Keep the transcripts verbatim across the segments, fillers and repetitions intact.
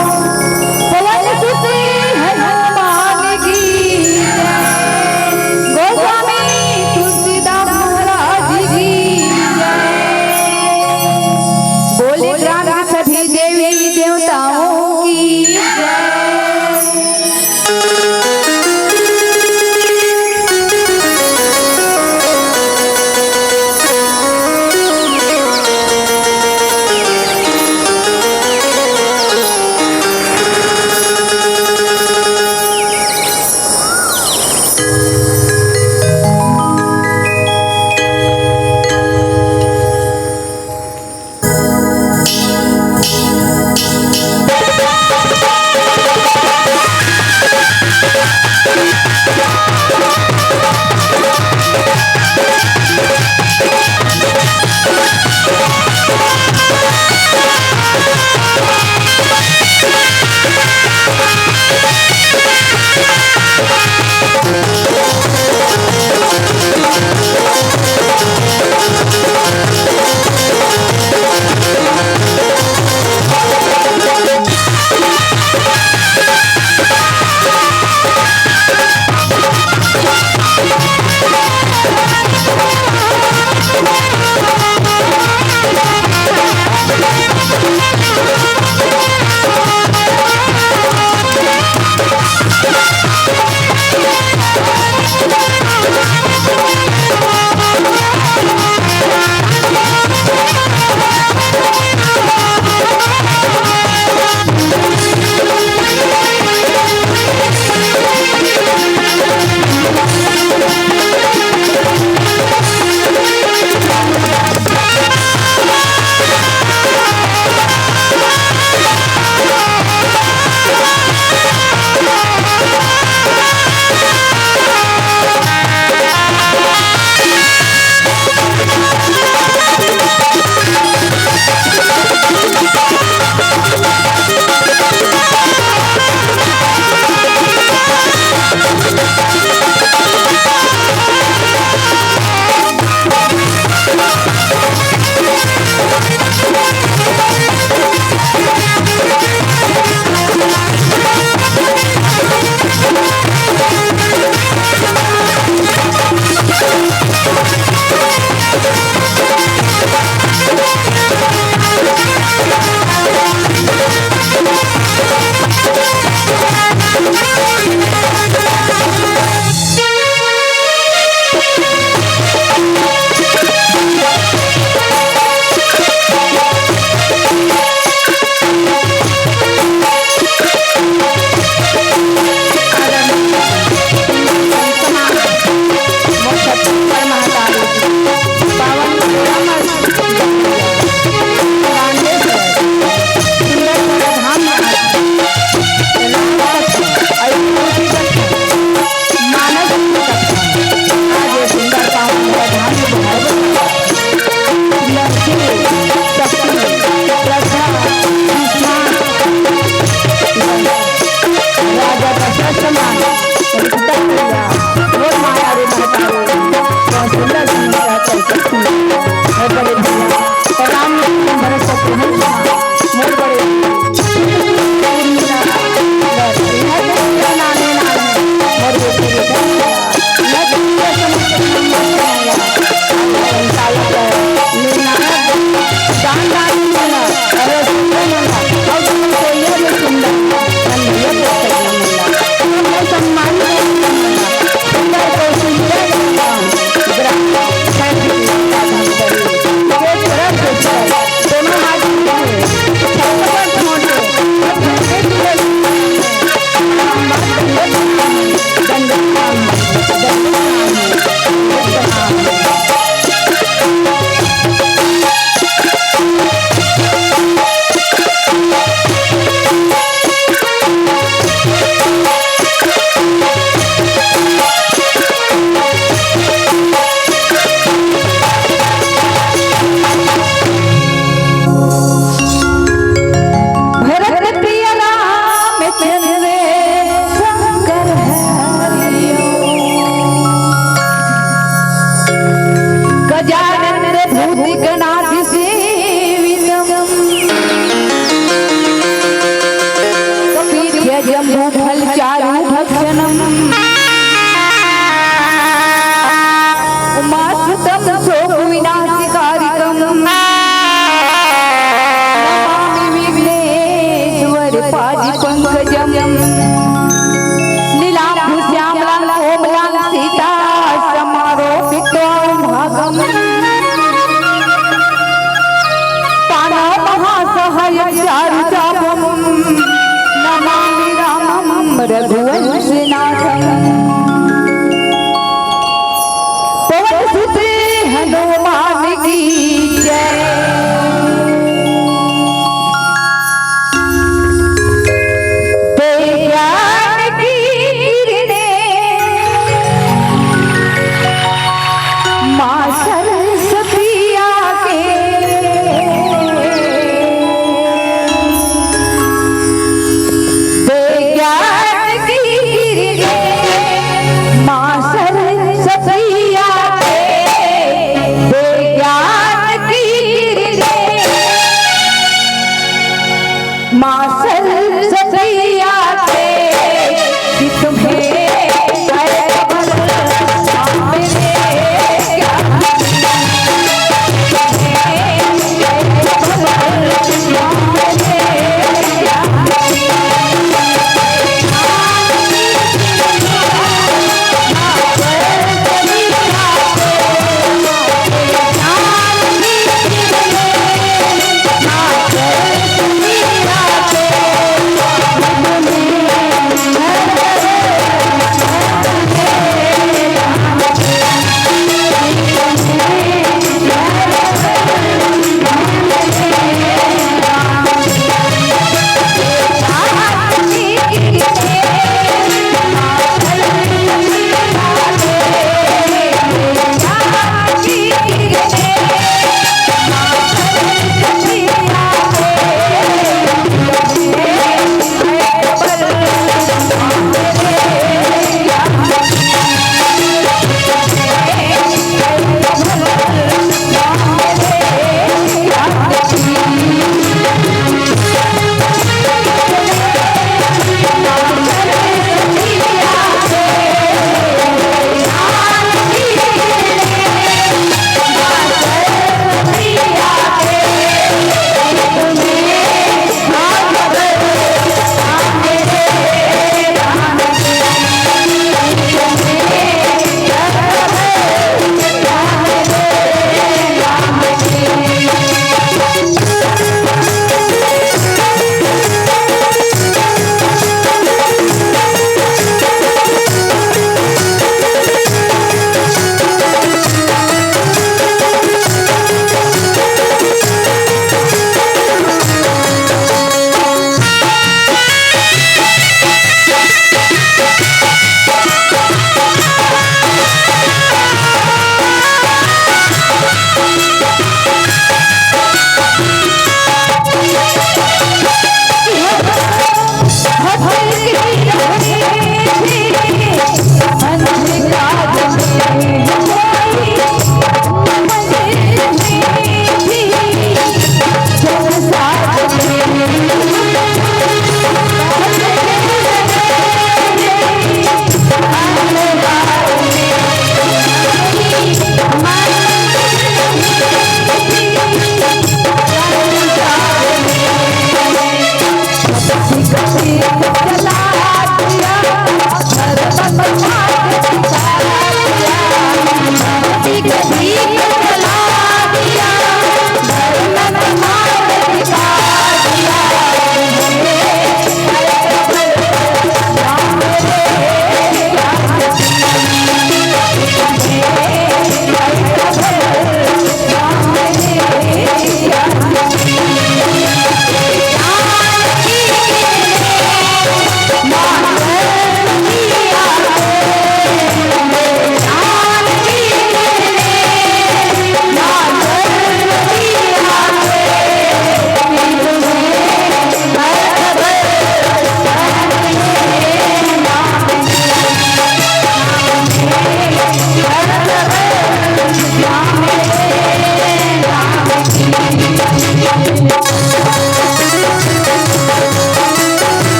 पवन सुत हनुमान की जय। गोस्वामी तुलसीदास महाराज की जय। बोले ग्राम के सभी देवी देवताओं की जय।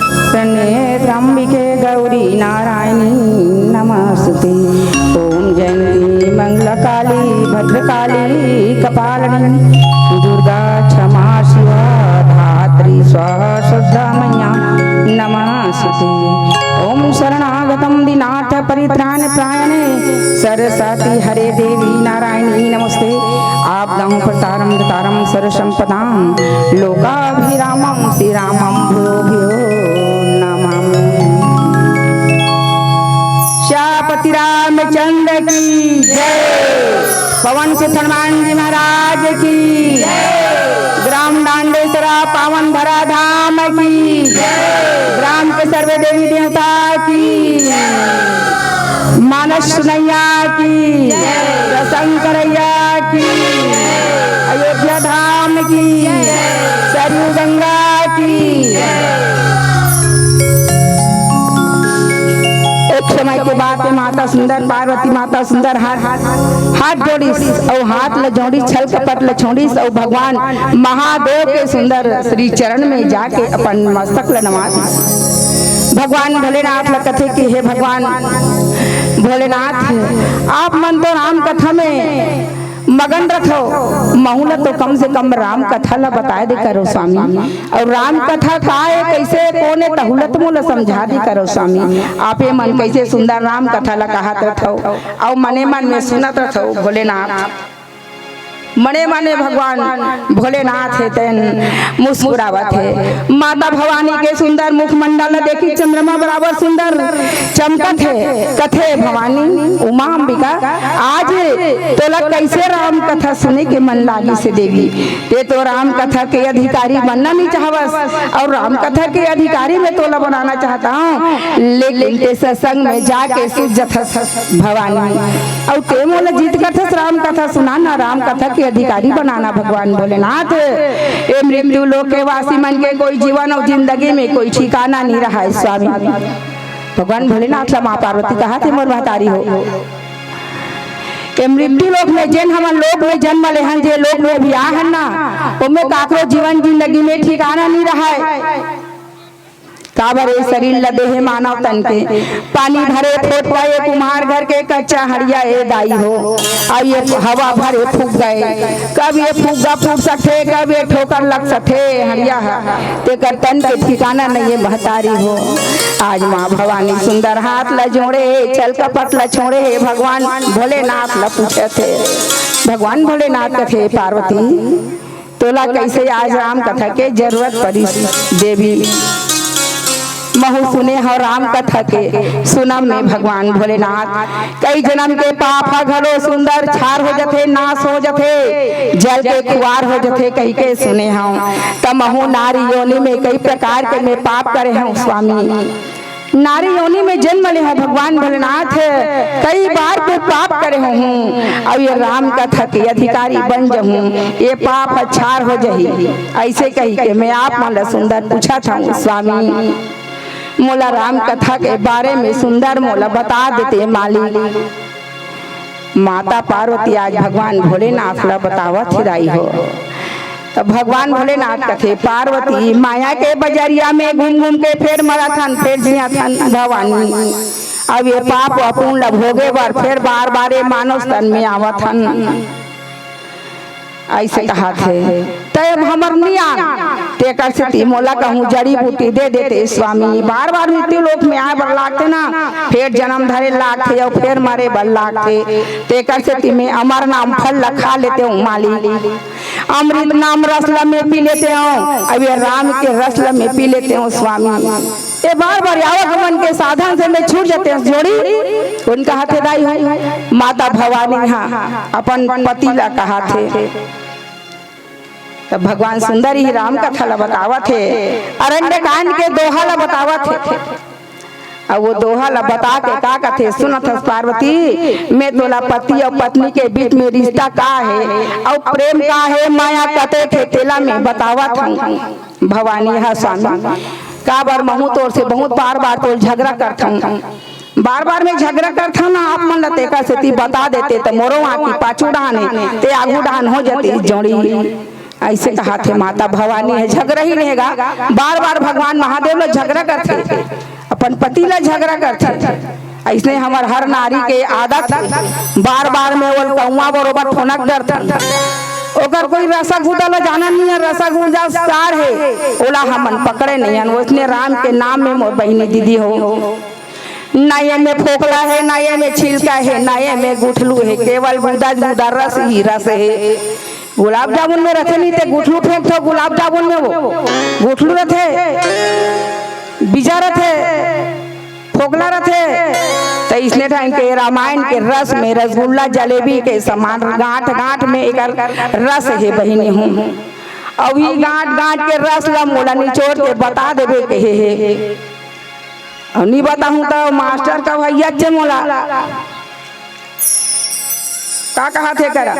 शरण्ये त्र्यंबिके गौरी नारायणी नमोस्तुते। ओम जयंती मंगलकाली भद्रकाली कपालिनी दुर्गा क्षमा शिवा धात्री स्वाहा श्रद्धा मैया नमोस्तुते। ओम शरणागतम दीनार्थ परित्राण परायणे सरस्वती हरे देवी नारायणी नमोस्तुते। आपदां प्रतारं प्रतारं सर्वसंपदां लोकाभिरामं श्रीरामं भूयो भूयो नमामि। श्यापति रामचंद्र की जय। पवन सुत हनुमान जी महाराज की जय। ग्राम डांडेसरा पावन धरा धाम की जय। ग्राम के सर्वे देवी देवता की जय। मानस सुनैया की जय। प्रसंग करैया की जय। अयोध्या धाम की जय। सरयू गंगा की जय। एक समय के बात हे, माता सुंदर, पार्वती माता सुंदर हाथ, हाथ जोड़िस अउ हाथ ल जोड़िस, छल कपट ल छोड़िस अउ भगवान महादेव के सुंदर श्री चरण में जाके अपन मस्तक ल नवा दिस। भगवान भोलेनाथ ल कथे कि हे भगवान भोलेनाथ, आप मन तो राम कथा में मगन रथव, महू ल तो कम से कम राम कथा ल बताए दे करो स्वामी। अउ राम कथा का ए, कइसे कोन ए, तहू ल तो मोला समझा दे करो स्वामी। आपे मन कइसे सुंदर राम कथा ल कहत रथव अउ मने मन में सुनत रथव भोलेनाथ। मने मने भगवान भोलेनाथ हे तेन मुस्कुरावत हे। माता भवानी के सुंदर मुखमंडल ल देखी चंद्रमा बराबर सुंदर चमकत हे। कथे भवानी उमा अंबिका, आज तोला कइसे राम कथा सुने के मन लागिस हे देवी? ते तो राम कथा के अधिकारी बनना नइ चाहवस अउ राम कथा के अधिकारी में तोला बनाना चाहत हंव, लेकिन ते सत्संग में जाके सूझ जथस भवानी। अउ ते मोला जिद करथस राम कथा सुनाना, राम कथा के अधिकारी बनाना भगवान भोलेनाथ। ए मृत्यु लोक के वासी मन के कोई जीवन अउ जिंदगी में कोई ठिकाना नइ रहय स्वामी। भगवान भोलेनाथ ला माँ पार्वती कहत हे मोर महतारी हो, ए मृत्यु लोक में जेन हमन लोक में जन्म लेहन, जे लोक में भी आहन ना, ओमे काकरो जीवन जिंदगी में ठिकाना नइ रहय। काबर ए शरीर ल देहे मानव तन के, पानी भरे फोटवा ए कुम्हार घर के कच्चा हड़िया ए दाई हो, अउ ए हवा भरे फुग्गा ए, कब ए फुग्गा फूट सकथे, कब ए ठोकर लग सकथे हड़िया ह, तेकर तन के ठिकाना नइ ए महतारी हो। आज माँ भवानी सुंदर हाथ ल जोड़े हे, छल कपट ल छोड़े हे, भगवान भोलेनाथ ल पूछत हे। भगवान भोलेनाथ कथे पार्वती, तोला कइसे आज राम कथा के जरूरत परिस देवी? महू सुने हंव राम कथा के, सुनव में भगवान भोलेनाथ, कई जनम के पाप ह घलो सुंदर छार हो जथे, नाश हो जथे, जल के खुवार हो जथे कहिके सुने हंव। त महू नारी योनि में कई प्रकार के मैं पाप करे हंव स्वामी। नारी योनि में जन्म ले हंव भगवान भोलेनाथ, कई बार मैं पाप करे हंव, अउ ए राम कथा के अधिकारी बन जहूं, ए पाप ह छार हो जही। अइसे कहिके मैं आप मन ल सुंदर पूछत हंव स्वामी, मोला राम कथा के बारे में सुंदर मोला बता देते मालिक। माता पार्वती आज भगवान भोलेनाथ ला बतावत हे दाई हो। त भगवान भोलेनाथ कथे, पार्वती, माया के बजरिया में घूम घूम के फेर मरत हन, फेर जियत हन भवानी। अब ए पाप अउ पुण्य ला भोगे बर फेर बार बार ए मानुष तन में आवत हन। अइसे कहत हे, तैं अब हमर नियान, तेकर सेती मोला कहूँ जड़ी बूटी दे देते स्वामी। बार बार मृत्यु लोक में आए बर लागथे ना, फेर जन्म धरे लागथे अउ फेर मरे बर लागथे। तेकर सेती मैं अमर नाम फल ल खा लेते हूँ मालिक। अमृत नाम रस ल मैं पी लेते हूँ, अब ए राम के रस ल मैं पी लेते हूँ स्वामी। ए बार बार आवक मन के साधन से मैं छूट जाते हंव जोड़ी। कोन कहत हे दाई हो? माता भवानी हा अपन पति ला कहत हे। तब भगवान सुंदर ही राम कथा ला बतावत हे, अरण्य कांड के दोहा ला बतावत हे। अउ ओ दोहा ला बता के का कथे, सुनत हस पार्वती, मैं तोला पति अउ पत्नी के बीच में रिश्ता का हे, अउ प्रेम का हे, माया कते थे, तेला मैं बतावत हूँ। भवानी हा स्वामी, काबर महूँ तोर से बहुत बार बार तोर झगड़ा करथंव, बार बार मैं झगड़ा करथंव ना आप मन ला, तेकर सेती बता देते त मोरो आँखी पाछू डहान हे, ते आगू डहान हो जती जोड़ी। अइसे कहाथे माता भवानी ह झगरहिन हे गा, बार बार भगवान महादेव ल झगरा करथे, अपन पति ल झगरा करथे। अइसने हमर हर नारी के आदत हे, बार बार में ओला कउवा बरोबर ठोनक डरथन। ओकर कोई रसगुदा ल जानन नइ हे, रसगुदा सार हे, ओला हमन पकड़े नइ हन। ओइसने राम के नाम में मोर बहिनी दीदी हो, ना एमे फोकला हे, ना एमे छिलका हे, ना एमे गुठलू हे, केवल गुदा गुदा रस ही रस हे। गुलाब जामुन में रथे नहीं ते गुठलू फेंकथो गुलाब जामुन में, वो गुठलू रथे, बीजा रथे, फोकला रथे। त इसने ढंग के रामायण के रस में रसगुल्ला जलेबी के समान गांठ गांठ में एकर रस हे बहिनी हो। अउ ही गांठ गांठ के रस ला मोला निचोड़ के बता देबे कहे हे। अउ नी बताहूं त मास्टर का भैया चे मोला का कहाथे करा,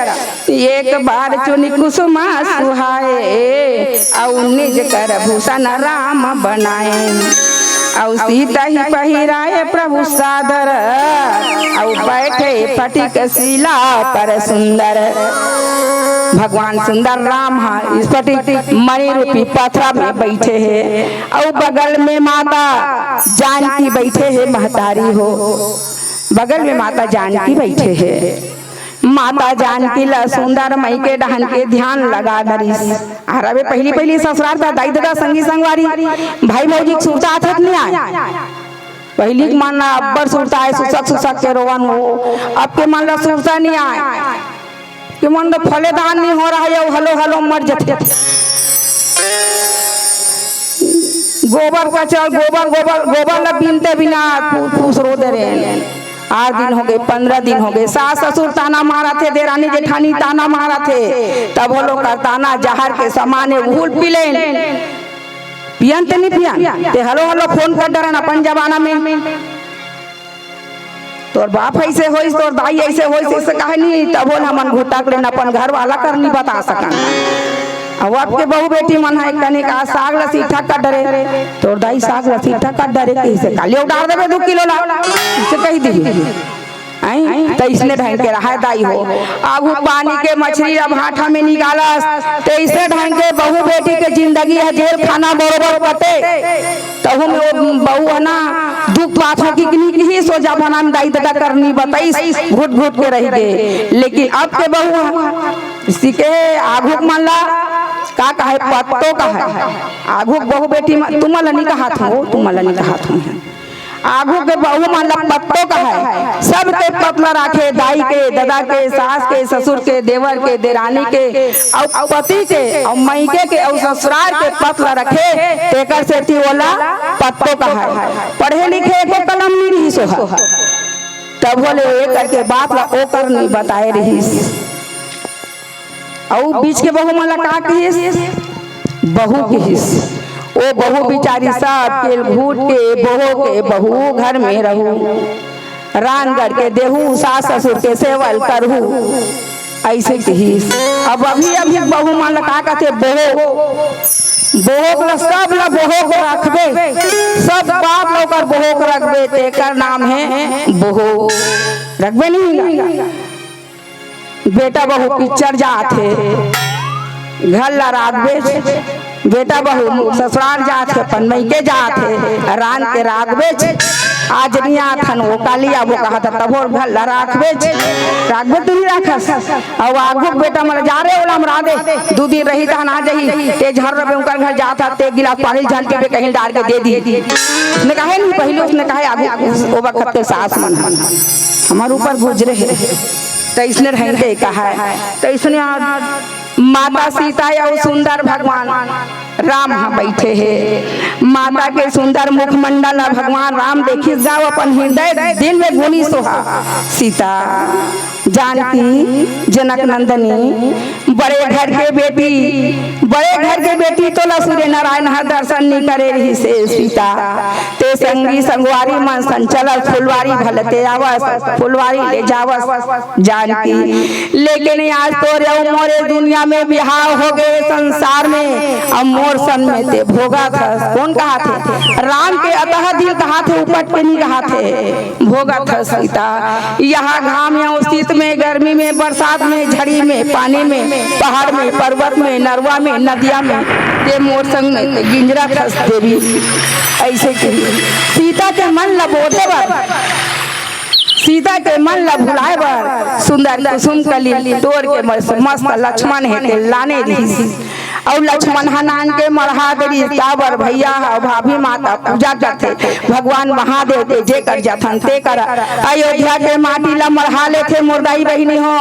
एक बार चुनी कुसुमा सुहाए, अउ निज कर भूषण राम बनाए, अउ सीता ही पहिराए प्रभु सादर, अउ बैठे फटिक शिला पर सुंदर। भगवान सुंदर राम ह स्फटिक मणि रूपी पथरा में बैठे हे, अउ बगल में माता जानकी बैठे हे, महतारी हो, बगल में माता जानकी बैठे हे। माता जानकी ला सुंदर मई के डहन के ध्यान लगा डरिस। अरे बे, पहिली पहिली ससुरार त दाई ददा संगी संगवारी भाई भौजी के सुरता आथत नइ आय। पहिली के मन ला अब्बड़ सुरता आय, सुसक सुसक के रोवन हो। अब के मन ला सुरता नइ आय, के मन ला फले दान नइ हो रहा हे, अउ हलो हलो मर जथे। गोबर कचरा, गोबर गोबर गोबर ला बीनते बिना पू-, पूस रो दे रहे। आठ दिन हो गए, पंद्रह दिन हो गए, सास ससुर ताना मारत हे, देरानी जेठानी ताना मारत हे, तब वो लोग कर ताना जहर के समाने घुल पी लेन। पियन ते नहीं पियन, ते हलो हलो फोन कर डरन अपन जमाना में। तोर बाप ऐसे होइस, तोर दाई ऐसे होइस, ऐसे कहे नहीं, तब बोल हमन घुटक लेन अपन घर वाला कर नहीं बता सकन। अब आपके बहू बेटी मन है, कने का साग ल सीठा कर डरे, तोर दाई साग ल सीठा कर डरे, कइसे काली उतार देबे दू किलो ला, इसे कही दी। आई, त इसने ढंग के रहा दाई हो। आगू पानी के मछली ला भाठा में निकालस, ते इसने ढंग के बहू बेटी के जिंदगी है जेल खाना बरोबर कटे। तहू में वो बहू है ना, दुख पाथो की किनी की ही सो जमाना में दाई ददा करनी बताइस, घुट घुट के रह गए। लेकिन अब के बहू है, इसी के आघुक मन ला का कहे, पत्तो कहे। आघुक बहू बेटी मन, तुम ला नहीं कहा था, तुम ला नहीं कहा था। आघू के बहू मन ला पत्तो कहे, सबके पत ला राखे, दाई के, ददा के, सास के, ससुर के, देवर के, देरानी के, अउ पति के, अउ मइके के, अउ ससुरार के पत ला रखे, तेकर सेती ओला पत्तो कहे। पढ़े लिखे एको कलम नी रिहिस ओहा, तभो ले ए करके बात ला ओकर नी बताए रिहिस। अउ बीच के बहू मन ला का किहिस? बहू किहिस। ओ बहू बिचारी सब केल घूट के बहू के बहू घर में रहू, रांध गढ़ के देहू, सास ससुर के सेवल करहू, अइसे किहिस। अब अभी अभी बहू मन ला का कथे? बहू। बहू ला सब ला बहू के रखबे, सब बात ला ओकर बहू के रखबे, तेकर नाम हे बहू। रखबे नहीं? बेटा बहू पिक्चर जात हे, घर ला राखबेच। बेटा बहू ससुराल जात हे, अपन मइके जात हे, रांध के राखबेच। आज नइ आथन, वो काली आबो कहत हे, तभो घर ला राखबेच। राखबे तो नइ राखस। अउ आघू के बेटा मन जा रे, ओला हम रांधे। दू दिन रही तहन आ जाही। ते झर रबे उनकर घर जात हे, ते गिलास पानी झन पीबे, कहीं डार के दे दी। उसने कहे नहीं, पहले उसने कहे आघू, वो बखत के सास मन हमर ऊपर गुजरे हे। त इसने रहते कहा, त इसने आज माता सीता अउ सुंदर भगवान राम ह बैठे हे। माता के सुंदर मुखमंडल ला भगवान राम देखिस गा, अपन हृदय दिल में गुनिस ओहा। सीता, जानकी, जनक नंदनी, बड़े घर के बेटी, बड़े घर के बेटी तोला सूर्य नारायण ह दर्शन नी करे रिहिस हे सीता। ते संगी संगवारी मन संग चलस, फुलवारी भले ते आवस, फुलवारी ले जावस जानकी। लेकिन आज तोरे अउ मोरे दुनिया में बिहाव हो गए संसार में, अब मोर सन में ते भोगत हस। कोन कहत हे? राम के अतः दिल कहाथे, उपट के नी कहाथे। भोगत हस सीता, यहाँ घाम में, शीत में, गर्मी में, बरसात में, झड़ी में, पानी में, पहाड़ में, पर्वत में, नरवा में, नदिया में, ते मोर संग में ते गिंजरत हस देवी। अइसे कि सीता के मन ला बोधे बर, सीता के मन ला भुलाए बर सुंदर कुसुम कली टोर के मस्त, मस्त लक्ष्मण हे ते लाने रिहिस। अउ लक्ष्मण ह नान के मढ़ा दे रिहिस, काबर भैया ह भाभी माता पूजा करथे, भगवान महादेव के जेकर जथन तेकर अयोध्या के माटी ला मढ़ा लेथे मोर दाई बहिनी हो।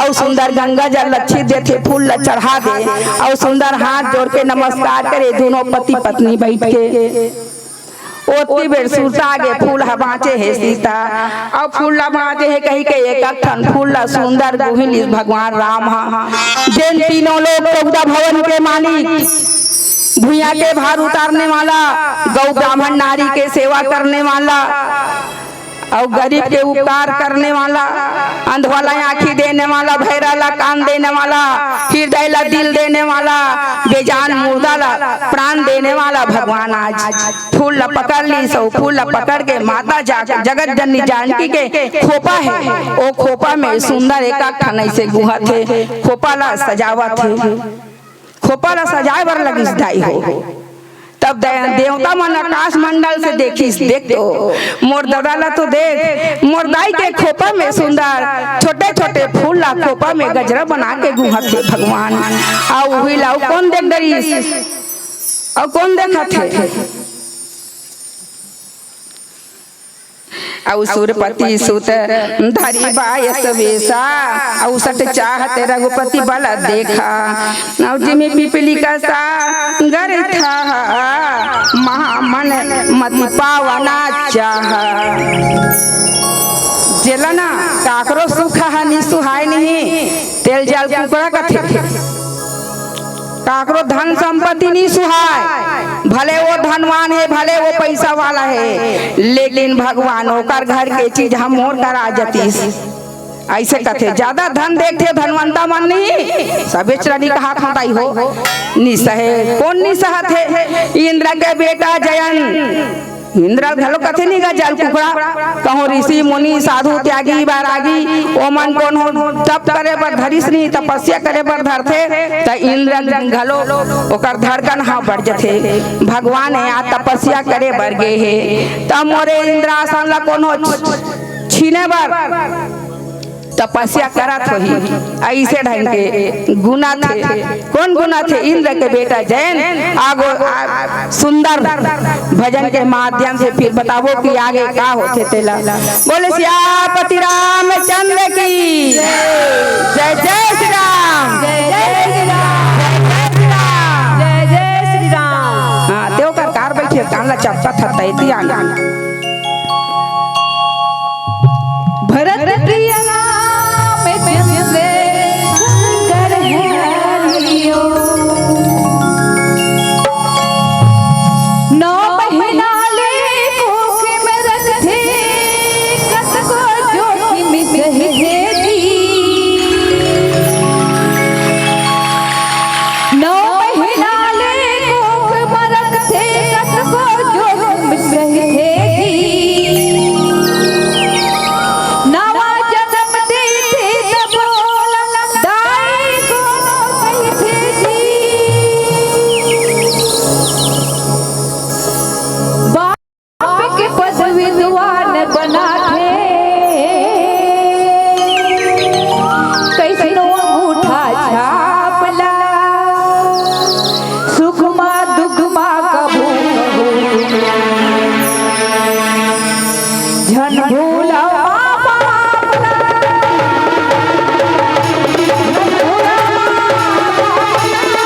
अउ सुंदर गंगा जल लक्षित देथे, फूल ला चढ़ा दे, अउ सुंदर हाथ जोड़ के नमस्कार करे दूनों पति पत्नी बइठ के। ओती बेर सुरता गे फूल ह बाँचे हे सीता, अउ फूल ला बाँचे हे कहि के एक एक ठन फूल ला सुंदर गुहिलिस भगवान राम ह। जेन तीनों लोक चौदह भवन के मालिक, भुइयां के भार उतारने वाला, गौ ब्राह्मण नारी के सेवा करने वाला, अउ गरीब के उपकार करने वाला, अंधवा ला आँखी देने वाला, भैरा ला कान देने वाला, हृदय ला दिल देने वाला, बेजान मुर्दा ला प्राण देने वाला भगवान आज फूल ला पकड़ लिस अउ फूल ला पकड़ के माता जा, जगत जननी जानकी के खोपा हे, ओ खोपा में सुंदर एक एक ठन अइसे गुहत हे, खोपा ला सजावत हे, खोपा ला सजाए बर लगिस दाई हो। तब दे-, देवता मन आकाश मंडल से देखिस, देख तो मोर ददा ला तो देख, मोर दाई के खोपा में सुंदर छोटे छोटे फूल ला खोपा में गजरा बना के गुहत हे भगवान। अउ उही ला अउ कोन देख डरिस? अउ कोन देखत हे? अउ सुरपति सुत धरी बायस वेसा, अउ सठ चाहत रघुपति बल देखा। अउ जिमि पिपली कसा गर था, महामन मति पावना चाहा। जेला ना काकरो सुख ह नि सुहाय नहीं, तेला जल कुकड़ा कथे। काकरो धन संपत्ति नी सुहाय, भले वो धनवान हे, भले वो पैसा वाला हे, लेकिन भगवान ओकर घर के चीज ह मोर करा जतिस। अइसे कथे, जादा धन देखथे धनवंता मन नी, सबेच ला नी कहात हँव दाई हो, नी सहे, कोन नी सहत हे? इंद्र के बेटा जयंत, इंद्र घलो कथे नी गा जल कुकड़ा, कहूँ ऋषि मुनि साधु त्यागी बैरागी, ओमन कोनो तप करे बर धरिस नी, तपस्या करे बर धरथे, त इंद्र घलो ओकर धड़कन ह बढ़ जथे। भगवान ह तपस्या करे बर गे हे, त मोरे इंद्रासन ला कोनो छीने बर तपस्या करत होही, अइसे ढंग के गुनत हे। कोन गुनत हे? इंद्र के बेटा जयंत। आगो, आ, सुंदर भजन के माध्यम से फिर बताबो कि आगे का होथे तेला। बोले सियापति रामचंद्र की जय, जय श्री राम। जय जय श्री राम। जय जय श्री राम। जय जय श्री राम। हाँ, ते ओकर कार बइठे, कान ला चपकत हत, तैती आन। भरत प्रिय राम चंद्र शंकर हरियो। नौ महीना ले कोख में रखथे, कतको जोखिम सहे जी। नौ महीना ले कोख में रखथे, कतको जोखिम सहे जी। नवा जनम देथे तब ओला दाई कोनो कहिथे जी। बाप के पद विद्वान बनाथे, कइसनो अंगूठा छाप ला। सुख मा दुख मा कभू कभू झन भूलव माँ बाप ला। झन भूलव माँ बाप ला।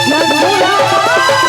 झन भूलव माँ बाप ला।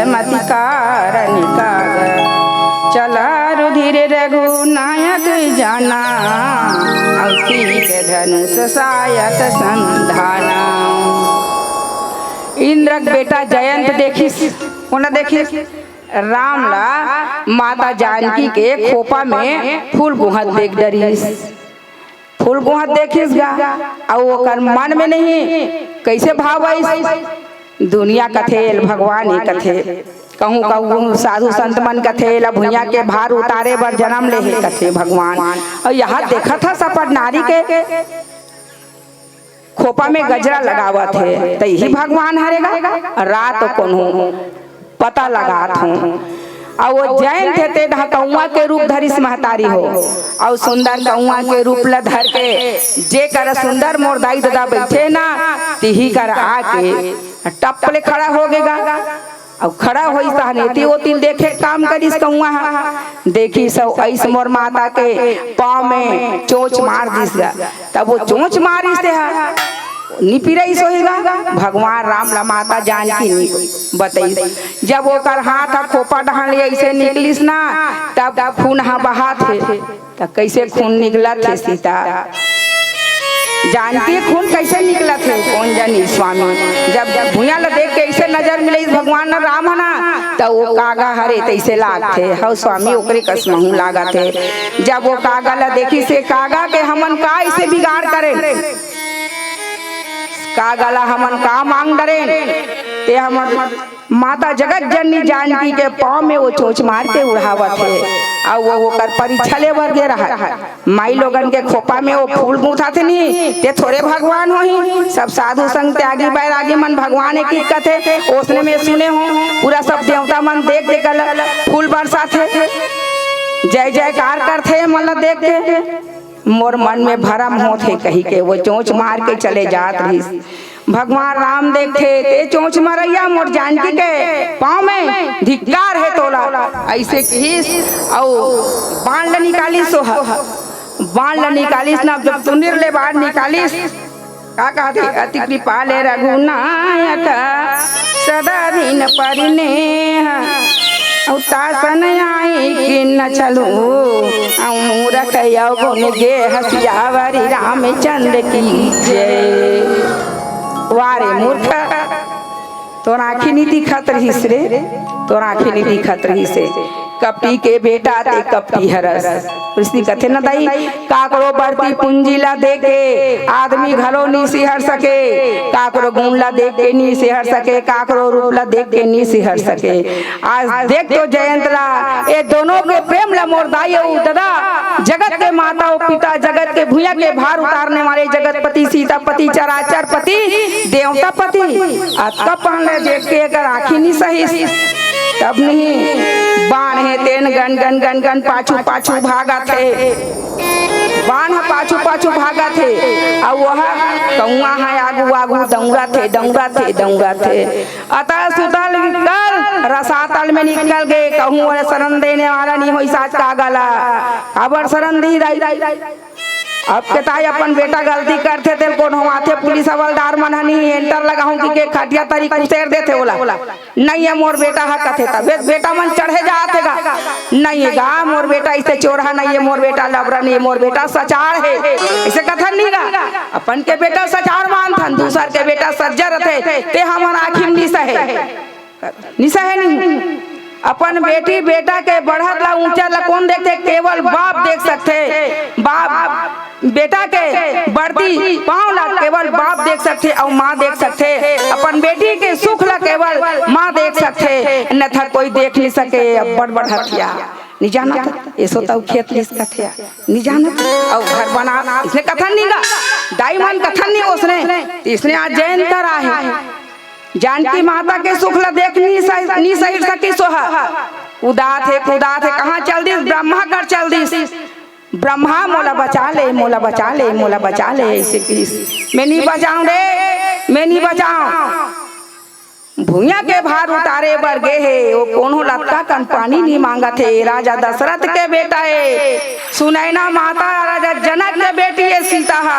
मति कारण काग। चला रुधिर रघु नायक जाना, अउ सीख धनुष सायक संधाना। इंद्र के बेटा जयंत देखिस, कोन देखिस? राम ला माता जानकी के खोपा में फूल गुंहत देख डरिस। फूल गुंहत देखिस गा, अउ ओकर मन में नहीं, कइसे भाव आइस? दुनिया कथे, भगवान ही कथे। कहूँ कहूँ साधु संत मन कथे, "एला भुइयां के भार उतारे बर जन्म ले हे," कथे भगवान। अउ यहाँ देखत हस अपन नारी के खोपा में गजरा लगावत हे, त इही भगवान हरे गा। रात कोनो पता लगात हों। अउ वो जयंत हे, ते डहा कौआ के रूप धरिस महतारी हो, अउ सुंदर कौआ के रूप ल धर के, जे कर सुंदर मोर दाई ददा बइठे ना, तिही कर आके टप ले खड़ा हो गे गा। अउ खड़ा होइस तहन एती ओती ल देखे काम करिस कौआ ह। देखिस अउ अइस मोर माता के पाँव में चोंच मार दिस गा। तब वो चोंच मारिस ते ह, निपिरइस होही गा। भगवान राम ला माता जानकी नी बतइस। जब ओकर हाथ ह खोपा डहन ले अइसे निकलिस ना, तब खून ह बहात हे। त कइसे खून निकलत हे सीता? जानकी खून कइसे निकलत हे? कोन जनी स्वामी। जब, जब भुइयां ला देख के अइसे नजर मिलइस भगवान न राम ह ना, त वो कागा हरे तइसे लागथे। हव स्वामी, ओकरे कस महूं लागत हे। जब वो कागा ला देखिस, "ए कागा के हमन का अइसे बिगाड़ करेन? कागा ला हमन का मांग डरेन? ते हमर माता जगत जननी जानकी के पाँव में वो चोंच मार के उड़ावत हे, अउ वो ओकर परीक्षा ले बर गे रहय।" माई लोगन के खोपा में वो फूल गूंथत हे नी, ते थोरे भगवान होही। सब साधु संग त्यागी बैरागी मन भगवान एक ही कथे। ओसने में सुने हों, पूरा सब देवता मन देख देख के फूल बरसात हे, जय जयकार करथे मन ला देख के। मोर मन में भरम होत हे कही के वो चोंच मार के चले जात रहिस। भगवान राम देखथे, "ते चोंच मरइया मोर जानकी के पाँव में धिक्कार हे तोला," अइसे किहिस। अउ बाण ल निकालिस ओह, बाण ल निकालिस ना, जब तुनिर ले बाण निकालिस, का कहथे? "अति कृपा ले रघुनायक, सदा दिन परिनेह, अउ तासन आई किन्न छलू, अउ मूरख अवगुण गेह, सियावर रामचंद्र की जय।" वाह रे मूर्ख, तोर आँखी नी दिखत रहिस रे, तोर आँखी नी दिखत रहिस हे। कपटी के बेटा ते कपटी हरस। कृष्ण कथे न दाई, काकरो बढ़ती पूंजी ला देख के आदमी घलो नी सिहर सके, काकरो गुण ला देख के नी सिहर सके, काकरो रूप ला देख के नी सिहर सके। आज देख तो जयंत ला, ए दोनों के प्रेम ला मोर दाई अउ ददा, जगत के माता अउ पिता, जगत के भुइयां के भार उतारने वाले जगतपति, सीतापति, चराचरपति, देवतापति, अतका पान ला देख के एकर आँखी नी सहिस। तब नहीं बाण हे तेन गन गन गन गन पाछू पाछू भागत हे। बाण ह पाछू पाछू भागत हे, अउ वह कौआ ह आगू आगू दौड़त हे, दौड़त हे, दौड़त हे। अतल सुतल निकल, रसातल में निकल गे, कहूँ ओला शरण देने वाला नहीं होइस आज कागा ला। काबर शरण दिही दाई? अब के ताई अपन बेटा गलती करथे, तेल कोनो आथे, पुलिस हवलदार मन ह नहीं एंटर लगाहूं कि के खटिया तरी कुसेर देथे ओला। नहीं हे मोर बेटा ह कथे, तब बेटा मन चढ़े जात हे गा। नहीं हे गा मोर बेटा, इसे चोरहा नहीं हे मोर बेटा, लबरा नहीं हे मोर बेटा, सचार हे, इसे कथन नहीं गा। अपन के बेटा सचार मानथन, दूसर के बेटा सज्जन रथे, ते हमर आँखी में निसा हे, निसा हे नहीं। अपन बेटी बेटा के बढ़त ला, ऊंचा ला कौन देखथे? केवल बाप देख सकथे। बाप बेटा के बढ़ती पाँव ला केवल बाप देख सकथे अउ माँ देख सकथे। अपन बेटी के सुख ला केवल माँ देख सकथे, अन्यथा कोई देख नहीं सके। अब्बड़ बढ़त या नहीं जानत, एसो तउ खेत लिस कथे नहीं जानत, अउ घर बना इसने कथन नहीं गा, दाई मन कथन नहीं ओसने, इसने आज जयंत कर आहे। जानकी माता के सुख ला देख नी सह-, नी सहिर सकिस ओह। कुदात हे, कुदात हे, कहाँ चल दिस? ब्रह्मा कर चल दिस। ब्रह्मा मोला बचा ले, मोला बचा ले, मोला बचा ले, अइसे किहिस। मैं नी बचाऊं रे, मैं नी बचाऊं। भुइयां के भार उतारे बर गे हे, ओ कोनो लतका कन पानी नी मांगत हे। राजा दशरथ के बेटा हे, सुनैना माता राजा जनक के बेटी हे सीता ह।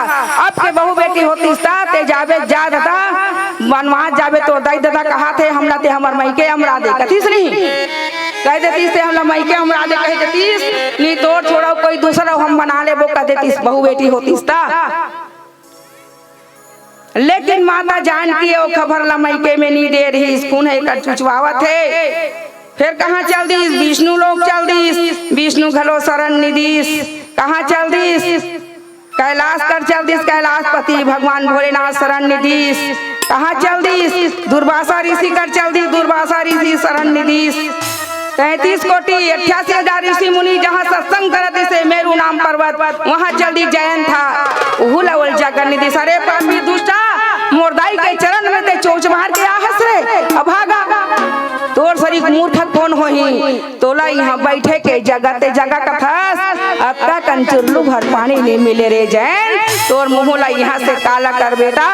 अब के बहू बेटी होतिस त ते जाबे जात त बनवास जाबे तोर दाई ददा कहाथे, हमला ते हमर मइके अमरा दे, कथिस नहीं? कह देतिस ते हमला मइके अमरा दे, कह देतिस, नहीं तोर छोड़ो कोई दूसरा हम बना लेबो, कह देतिस, बहू बेटी होतिस त। लेकिन माता जानकी ओ खबर ला मइके में नहीं दे रहिस, खून हे कर चुचवावत हे। फिर कहाँ चल दिस? विष्णु लोक चल दिस, विष्णु घलो शरण निदिस। कहाँ चल दिस? कैलाश कर चल दिस, कैलाशपति भगवान भोलेनाथ शरण निदिस। कहाँ चल दिस? दुर्वासा ऋषि कर चल दिस, दुर्वासा ऋषि शरण निदिस। तैंतीस कोटि अट्ठासी हजार ऋषि मुनि जहाँ सत्संग करत दिसे मेरु नाम पर्वत, वहाँ चल दिस जयंत हा। उहू ला ओल जगह निदिस। अरे पापी दुष्टा, मोर दाई के चरण में ते चोंच मार के आहस रे, अभागा। तोर सरीक मूर्ख कोन होही? तोला इहाँ बइठे के जगह ते जगह कथस, अतका कन चुल्लू भर पानी नइ मिले रे जयंत, तोर मुँह ला इहाँ से काला कर बेटा।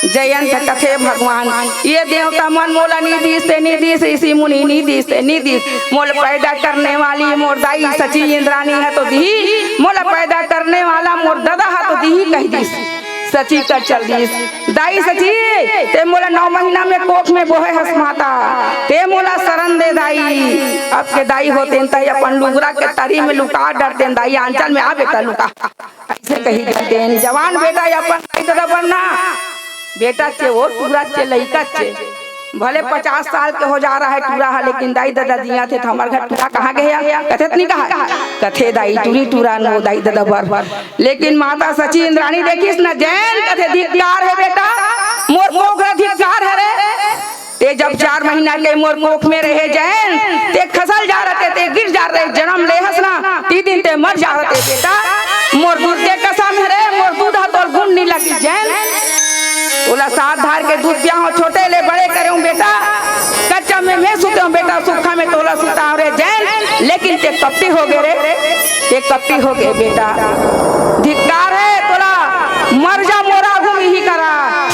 जयंत कथे भगवान, ये देवता मन मोला नी दिस ते नी दिस, ऋषि मुनि नी दिस ते नी दिस, मोला पैदा करने वाली मोर दाई सची इंद्राणी हे तो दिही, मोला पैदा करने वाला मोर ददा हे तो दिही कहि दिस। सची कर चल दिस। दाई सची, ते मोला नौ महीना में कोख में बोहे हस माता, ते मोला शरण दे दाई। अब के दाई होतेन त अपन लुगरा के तरी में लुका डरतेन, दाई आंचल में आ बेटा लुका, अइसे कहि डरतेन। जवान बेटा अपन दाई ददा बनना, बेटा चे वो टूरा चे लइका चे, भले पचास साल के हो जा रहा है टूरा है, लेकिन दाई ददा जियत हे त हमर घर टूरा कहाँ गे हे? कथे त नहीं कहा, कथे दाई टूरी टूरा नो दाई ददा बर। लेकिन माता सची इंद्राणी देखिस न जयंत, कथे धिक्कार हे बेटा, मोर कोख ला धिक्कार हे रे। ते जब चार महीना के मोर कोख में रहे जयंत, ते खसल जा रहे, ते गिर जा रहे, जन्म ले हस ना, ती दिन ते मर जा रहे बेटा। मोर दूध के कसम हे रे, मोर दूध हा तोर गुण नी लगी जयंत। तोला सात धार के दूध पिया हो, छोटे ले बड़े करे हूँ बेटा, कच्चा में मैं सुते हूँ बेटा, सूखा में तोला सुता रे जयंत, लेकिन ते कपटी हो गए रे। के कपटी हो गे बेटा, धिक्कार हे तोला, मर जा मोर आगू में ही करा,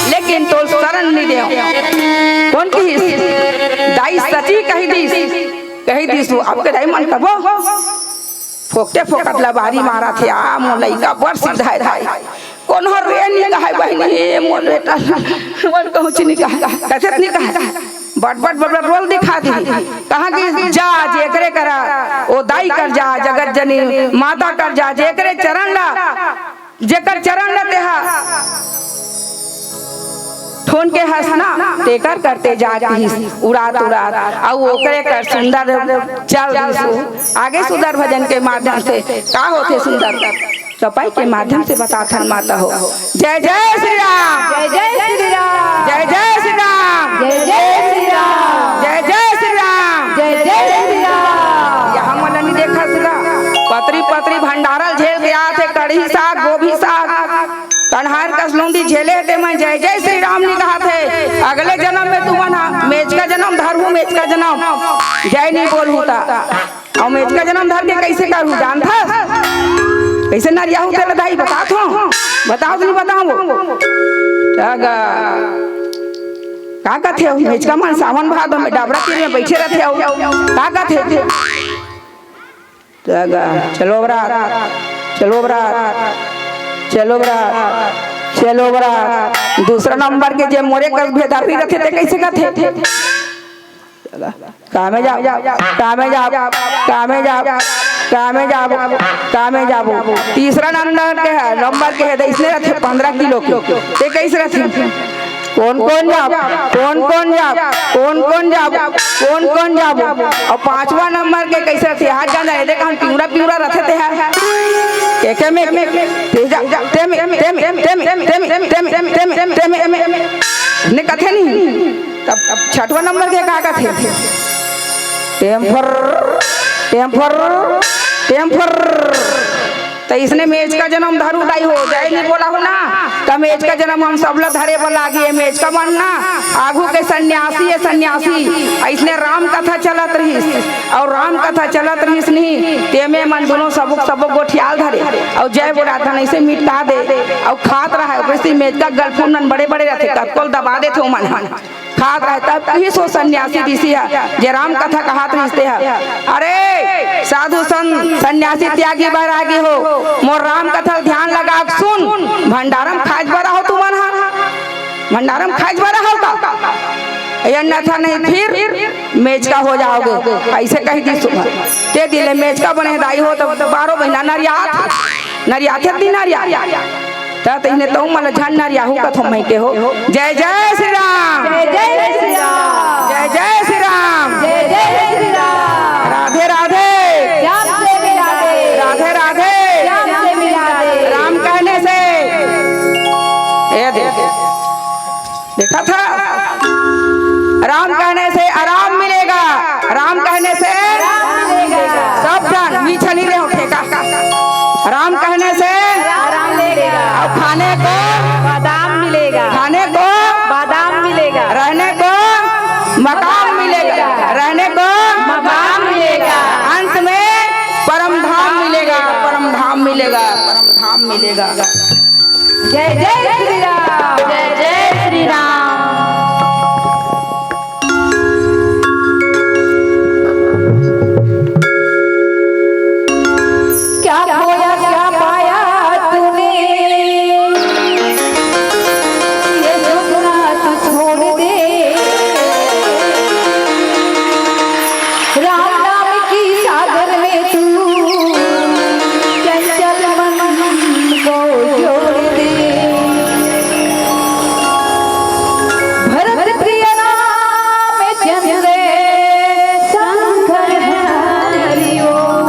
लेकिन तोर शरण नी देव। कोन किहिस? दाई सची कहि दिस, कहि दिस वो, अब के दाई मन कबो फोकटे फोकट ला बारी मारत हे, आ मोर लइका बर सिधाए धाए, कोनो रे नी कहाय बहिनी, ए मोर बेटा, मोर कहूँ नी कहाय, कथे त नी कहाय। बट बट बट बट रोल दिखा दी। कहाँ कि जा जेकरे करा, ओ दाई कर जा, जगत जनी माता कर जा, जेकरे चरण ला, जेकर चरण ला तेहा ठोन के हस ना, तेकर करते जा किहिस, उड़ात उड़ात, अउ ओकरे कर सुंदर चल दिस। आगे सुंदर भजन के माध्यम से का होथे सुंदर? चौपाई के माध्यम से बताथन माता हो। जय जय श्री राम। जय जय श्री राम। जय जय श्री राम। जय जय श्री राम। जय जय श्री राम। जय जय श्री राम। यहाँ मन नहीं देखा सुना, पतरी पतरी भंडारा झेल के आथे, कढ़ी साग, गोभी साग, कन्हार कस लौंडी झेले हे, ते मन जय जय श्री राम नहीं कहा थे। अगले जन्म में तुमन हा मेचका जन्म धरहू, मेचका जन्म जय नहीं बोलहू ता। अउ मेचका जनम धर के कइसे करहू जानथस? कइसे नरियाहू तेला दाई बताथों। बताओ तो नहीं बताओ। त गा, का कथे हो? मेचका मन सावन भादो में डबरा तीर में बइठे रथे हो। का कथे? त गा, चलो बरात, चलो बरात, चलो बरात, चलो बरात। दूसरा नंबर के जे मोरे कस भेदारी रथे ते कइसे कथे? कामे जाबो, कामे जाबो, कामे जाबो, कामे जाबो, कामे जाबो। तीसरा नंबर के हे, नंबर के हे, त इसने रथे पंद्रह किलो के। ते कइसे रथे? कोन कोन जाबो, कोन कोन जाबो, कोन कोन जाबो, कोन कोन जाबो। अउ पांचवा नंबर के कइसे रथे? हाथ जान जाए, देख हम पिंगड़ा पिंगड़ा रथे ते हे। एके में, ते जा, ते में, ते में, ते में, ते में, ते में, ते में, ते में, ते में, ते में, ते में, ते में, ने कथे नहीं। तब, तब छठवां नंबर के का कथे? टेम्फर, टेम्फर, टेम्फर। त इसने मेचका जनम धरू दाई हो, जय नहीं बोला हो ना, त मेचका जनम हम सब ला धरे बर लागी। ये मेचका मन ना, आगू के सन्यासी, ये सन्यासी, इसने राम कथा चलत रहिस, अउ राम कथा चलत रहिस नहीं, तेमे मन दोनों सबो, सबो गोठियाल धरे, अउ जय बोला धन ऐसे मिटका दे, अउ खात रहा, वैसे मेचका गलफून मन बड़े, बड़े रथे, कतकोल दबा देथे ओमन। खात रहे, तब किहिस ओ सन्यासी ऋषि ह, जे राम कथा कहत रिहिस ते ह, "अरे साधु संत, सन्यासी, त्यागी, बैरागी हो, मोर राम कथा ल ध्यान लगा के सुन, भंडारा म खाए बर आहो तुमन ह।" भंडारा म खाए बर हव का? ए अन्यथा नहीं फिर मेचका हो जाओगे, अइसे कहि दिस। ते दिन ले मेचका बने दाई हो त बारहों महीना नरियात, नरियाथे दिन नरिया। त तइने तउ मन ल झन नरियाहू कथों मैं के हो। जय जय श्री राम। जय जय श्री राम। जय जय श्री राम। जय जय श्री राम। राधे राधे। श्याम से मिला दे। राधे राधे। श्याम से मिला दे। राम कहने से, ए दे, देखा था, राम कहने से आराम मिलेगा। राम कहने से सब झन मी छनी रहे हो ठेका। राम कहने से आराम मिलेगा। अब खाने को बादाम मिलेगा। खाने को बादाम मिलेगा। रहने को मकान मिलेगा। रहने को मकान मिलेगा। अंत में परम धाम मिलेगा। परम धाम मिलेगा। परम धाम मिलेगा। जय जय श्री राम। जय जय श्री राम। क्या खोया क्या पाया तूने, ये सोचना तू छोड़ दे। राम नाम की सागर में तू चंचल मन को जोड़ दे। भरत प्रिय रामचंद्र शंकर हरि ओम।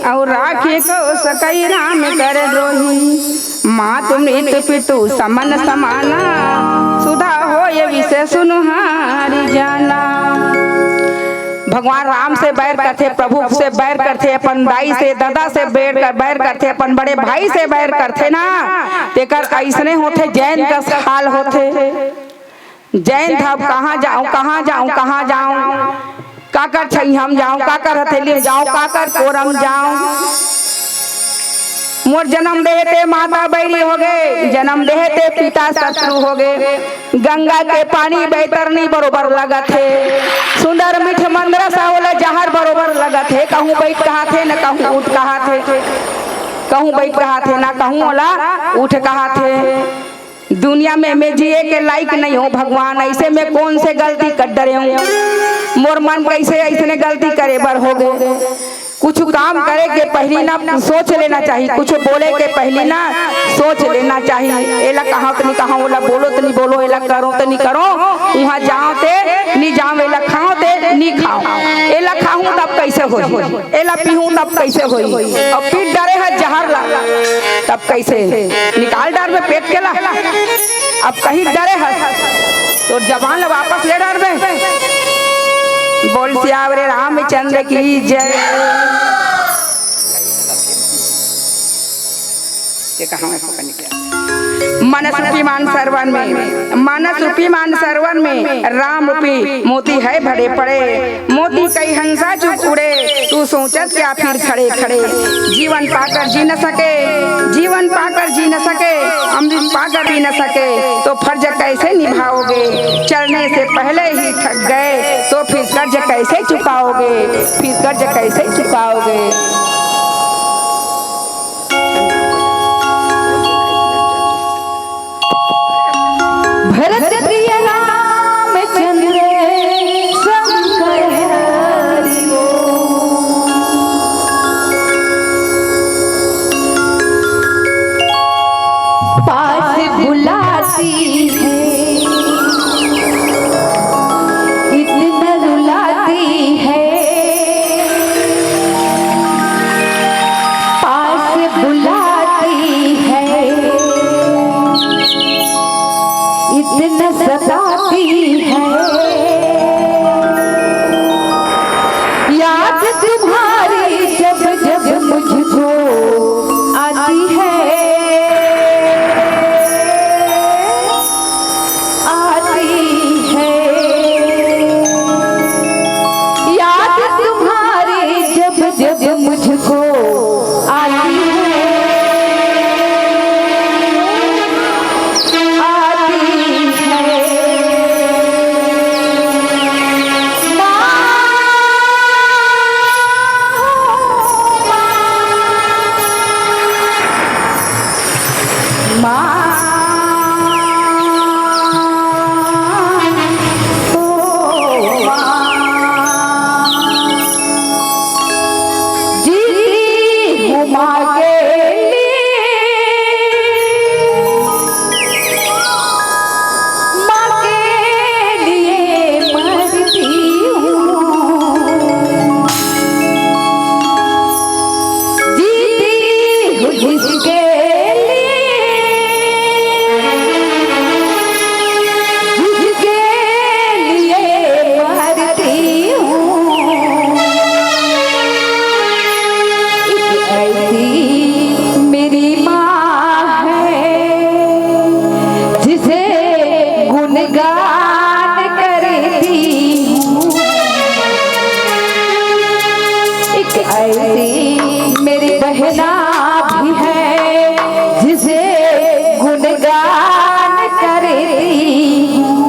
अउ राखे को सकई राम कर द्रोही। मातु मृत पितु समन समाना, सुधा होय विषय सुनु हारि जाना। भगवान राम से बैर करथे, प्रभु से बैर करथे, अपन दाई से, ददा से बैर कर, बैर करथे, अपन बड़े भाई से बैर करथे ना, तेकर अइसने होथे, जैन कस हाल होथे। जैन था, अब कहाँ जाऊँ, कहाँ जाऊँ, कहाँ जाऊँ, काकर छइहम जाऊँ, काकर हथेली जाऊँ, काकर कोरम जाऊँ। मोर जन्म देहे ते माता बैरी होगे, जन्म देहे ते पिता शत्रु होगे। गंगा के पानी बैतरनी बरोबर लगत हे, सुंदर मीठ मंदरस ओला जहर बरोबर लगत हे। कहूँ बैठ कहाथे, न कहूँ उठ कहाथे, कहूँ बैठ कहाथे, न कहूँ ओला उठ कहाथे। दुनिया में मैं जिए के लायक नहीं हूँ भगवान, अइसे मैं कौन से गलती कर डरे हूँ? मोर मन कइसे अइसने गलती करे बर होगे? कुछ काम करे के पहिली ना सोच लेना चाही, कुछ बोले के पहिली ना सोच लेना चाही। एला कहांव त नहीं कहांव, ओला बोलो त नहीं बोलो, एला करो त नहीं करो, उहाँ जाओ ते नहीं जाओ, एला खाओ ते नहीं खाओ, एला खाहूं तब कइसे होही? एला पीहूं तब कइसे होही? अउ पीत डरे ह जहर ला, तब कइसे? निकाल डारबे पेट के ला। अब कहीं डरे हस, तोर जबान ला वापस ले डारबे। बोल सियावर रामचंद्र की जय। ये कहाँ है? पकड़ के। मानस रूपी मान सरवन में, मानस रूपी मान सरवन में राम रूपी मोती है भरे पड़े। मोती कई हंसा चुक उड़े, तू सोचत क्या फिर खड़े खड़े। जीवन पाकर जी न सके, जीवन पाकर जी न सके, अमृत पाकर पी न सके, तो फर्ज कैसे निभाओगे? चलने से पहले ही थक गए, तो फिर कर्ज कैसे चुकाओगे? फिर कर्ज कैसे चुकाओगे? भरत प्रिय रामचंद्र शंकर हरि बोल। पास बुलाती है, इतना रुलाती है। पास बुलाती है, इतना सताती है। याद तुम्हारी जब जब मुझको आती है, आती है। याद तुम्हारी जब जब मुझको आती है, आती है। माँ, माँ, माँ, ओ माँ। जीती हूँ माँ के लिए, माँ के लिए मरती हूँ। जीती हूँ जिसके लिए, जिसके लिए मरती हूँ। एक ऐसी मेरी माँ है, जिसे गुणगान करती हूँ। एक ऐसी मेरी बहना भी है, जिसे गुणगान करती हूँ।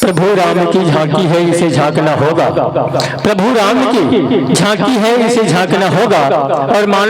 प्रभु राम की झांकी है, इसे झांकना होगा। प्रभु राम की झांकी है, इसे झांकना होगा। और मान